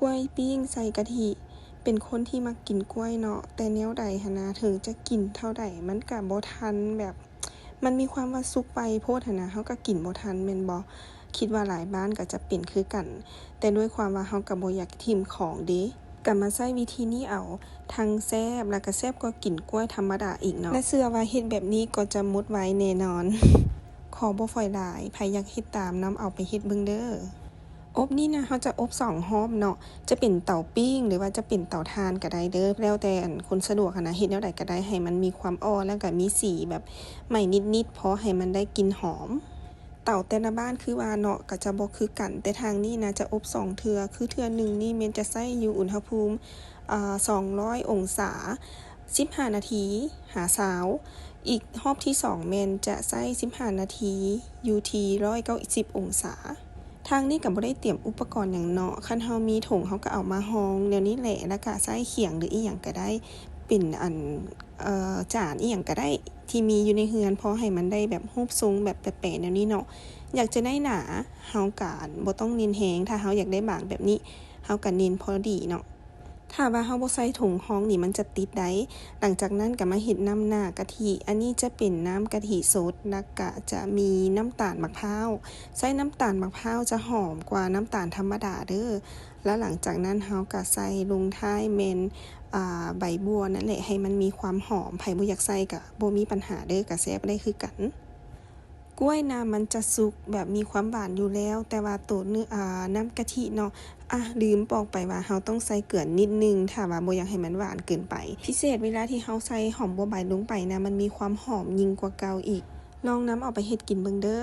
ກ້ວຍປີ້ງໃສ່ກະທິ ເປັນຄົນທີ່ມັກກິນກ້ວຍເນາະ ແຕ່ແນວໃດຫັ້ນນະ ເຖິງຈະກິນເທົ່າໃດ ມັນກະບໍ່ທັນແບບ ມັນມີຄວາມວ່າສຸກໄວໂພດຫັ້ນນະ ເຮົາກະກິນບໍ່ທັນແມ່ນບໍ່? ຄິດວ່າຫຼາຍບ້ານກະຈະເປັນຄືກັນ ແຕ່ດ້ວຍຄວາມວ່າເຮົາກະບໍ່ຢາກຖິ້ມຂອງເດ ກະມາໃຊ້ວິທີນີ້ເອົາ ທັງແຊບ ແລ້ວກະແຊບກວ່າກິນກ້ວຍທຳມະດາອີກເນາະ ແລະເຊື່ອວ່າເຮັດແບບນີ້ກໍຈະໝົດໄວແນ່ນອນ. ຂໍບໍ່ຝອຍຫຼາຍ ໃຜຢາກເຮັດຕາມນຳເອົາໄປເຮັດເບິ່ງເດີ. ອົບນີ້ນະ ເຮົາຈະອົບສອງຮອບເນາະ ຈະເປັນເຕົາປີ້ງ ຫຼືວ່າຈະເປັນເຕົາຖ່ານກະໄດ້ເດີ ແລ້ວແຕ່ອັນຄົນສະດວກຫັ້ນນະ ເຮັດແນວໃດກະໄດ້ ໃຫ້ມັນມີຄວາມອ່ອນ ແລ້ວກະມີສີແບບໄໝ້ນິດໆ ພໍໃຫ້ມັນໄດ້ກິ່ນຫອມ. ເຕົາແຕ່ລະບ້ານຄືວ່າເນາະ ກະຈະບໍ່ຄືກັນ ແຕ່ທາງນີ້ນະຈະອົບສອງເທື່ອ ຄືເທື່ອໜຶ່ງນີ້ແມ່ນຈະໃຊ້ຢູ່ອຸນຫະພູມ ອາ ສອງຮ້ອຍອົງສາ ສິບຫ້ານາທີຫາຊາວ ອີກຮອບທີສອງແມ່ນຈະໃຊ້ສິບຫ້ານາທີ ຢູ່ທີ່ຮ້ອຍເກົ້າສິບອົງສາ. ທາງນີ້ກະບໍ່ໄດ້ຕຽມອຸປະກອນຫຍັງເນາະ ຄັນເຮົາມີຖົງເຮົາກະເອົາມາຮອງແນວນີ້ແຫຼະ ແລ້ວກະໃຊ້ຂຽງ ຫຼືອີ່ຫຍັງກະໄດ້ ເປັນອັນ ເອີ ຈານອີ່ຫຍັງກະໄດ້ ທີ່ມີຢູ່ໃນເຮືອນ ພໍໃຫ້ມັນໄດ້ແບບຮູບຊົງແບບແປະໆແນວນີ້ເນາະ ຢາກຈະໄດ້ໜາ ເຮົາກະບໍ່ຕ້ອງເນັ້ນແຮງ ຖ້າເຮົາຢາກໄດ້ບາງແບບນີ້ ເຮົາກະເນັ້ນພໍດີເນາະ. ຖ້າວ່າເຮົາບໍ່ໃສ່ຖົງຮອງນີ້ ມັນຈະຕິດໄດ໋. ຫຼັງຈາກນັ້ນກະມາເຮັດນ້ຳໜ້າກະທິ ອັນນີ້ຈະເປັນນ້ຳກະທິສົດ ແລ້ວກະຈະມີນ້ຳຕານໝາກພ້າວ ໃຊ້ນ້ຳຕານໝາກພ້າວຈະຫອມກວ່ານ້ຳຕານທຳມະດາເດີ. ແລ້ວຫຼັງຈາກນັ້ນເຮົາກະໃສ່ລົງທ້າຍແມ່ນ ອາ ໃບບົວນັ້ນແຫຼະ ໃຫ້ມັນມີຄວາມຫອມ ໃຜບໍ່ຢາກໃສ່ກະບໍ່ມີບັນຫາເດີ ກະແຊບໄດ້ຄືກັນ. ກ້ວຍນະມັນຈະສຸກແບບມີຄວາມຫວານຢູ່ແລ້ວ ແຕ່ວ່າໂຕເນື້ອ ອາ ນ້ຳກະທິເນາະ ອາ ລືມບອກໄປວ່າເຮົາຕ້ອງໃສ່ເກືອນິດໜຶ່ງ ຖ້າວ່າບໍ່ຢາກໃຫ້ມັນຫວານເກີນໄປ ພິເສດເວລາທີ່ເຮົາໃສ່ຫອມບົວບາຍລົງໄປນະ ມັນມີຄວາມຫອມຍິ່ງກວ່າເກົ່າອີກ. ລອງນຳເອົາໄປເຮັດກິນເບິ່ງເດີ.